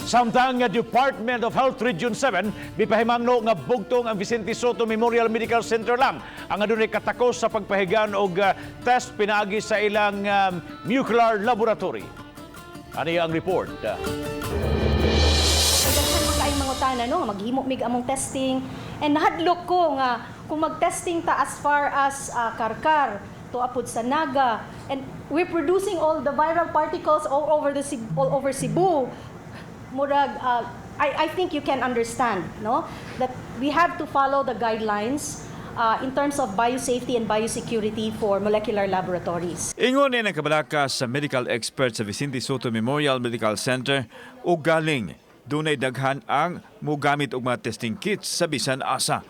Samtang nga Department of Health Region 7 mipahimangno nga bugtong ang Vicente Sotto Memorial Medical Center lang ang adunay katakos sa pagpahigan og test pinaagi sa ilang molecular laboratory. Ani ang report. Daghan man kaayong mangutana, no, nga maghimo mig among testing, and nahadlok ko nga kung mag-testing ta as far as Carcar to apod sa Naga and we're producing all the viral particles all over Cebu, murag I think you can understand, no, that we have to follow the guidelines in terms of biosafety and biosecurity for molecular laboratories. Ingon ni ang kabalaka sa medical expert sa Vicente Sotto Memorial Medical Center o galing dunay daghan ang mugamit og mga testing kits sa bisan asa.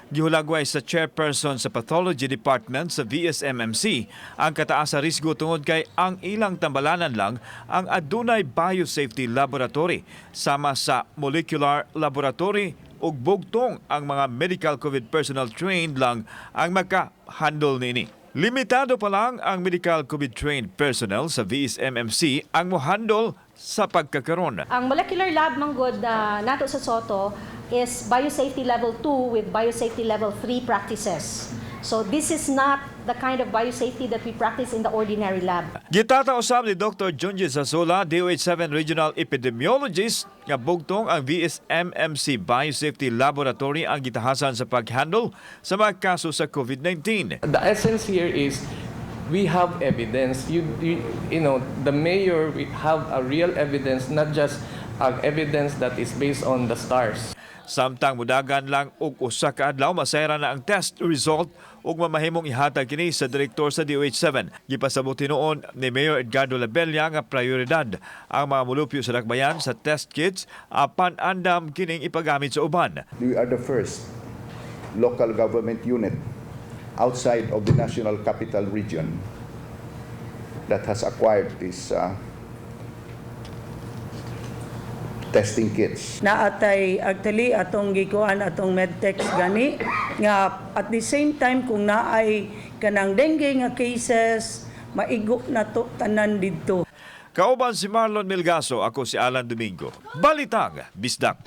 Gihulagway sa chairperson sa Pathology Department sa VSMMC ang kataas sa risgo tungod kay ang ilang tambalanan lang ang adunay biosafety laboratory sama sa molecular laboratory ug bugtong ang mga medical COVID personnel trained lang ang maka-handle niini. Limitado pa lang ang medical COVID-trained personnel sa VSMMC ang mohandle sa pagkakaron. Ang molecular lab manggod na nato sa Sotto is biosafety level 2 with biosafety level 3 practices. So this is not the kind of biosafety that we practice in the ordinary lab. Gitata usab ni Dr. Junji Sasula, DOH-7 Regional Epidemiologist, nga bugtong ang VSMMC Biosafety Laboratory ang gitahasan sa pag-handle sa mga kaso sa COVID-19. The essence here is we have evidence. The mayor, we have a real evidence, not just evidence that is based on the stars. Samtang mudagan lang og usa ka adlaw, masayran na ang test result ug mamahimong ihatag kini sa direktor sa DOH-7. Gipasabot hinuon ni Mayor Edgardo Labella nga prioridad ang mga mulupyo sa dakbayan sa test kits apan andam kining ipagamit sa uban. We are the first local government unit outside of the National Capital Region that has acquired these testing kits. Naatay actually atong gikuan atong medtex gani nga at the same time kung naay kanang dengue nga cases, maigo na to tanan didto. Kauban si Marlon Milgaso, ako si Alan Domingo. Balitang Bisdak.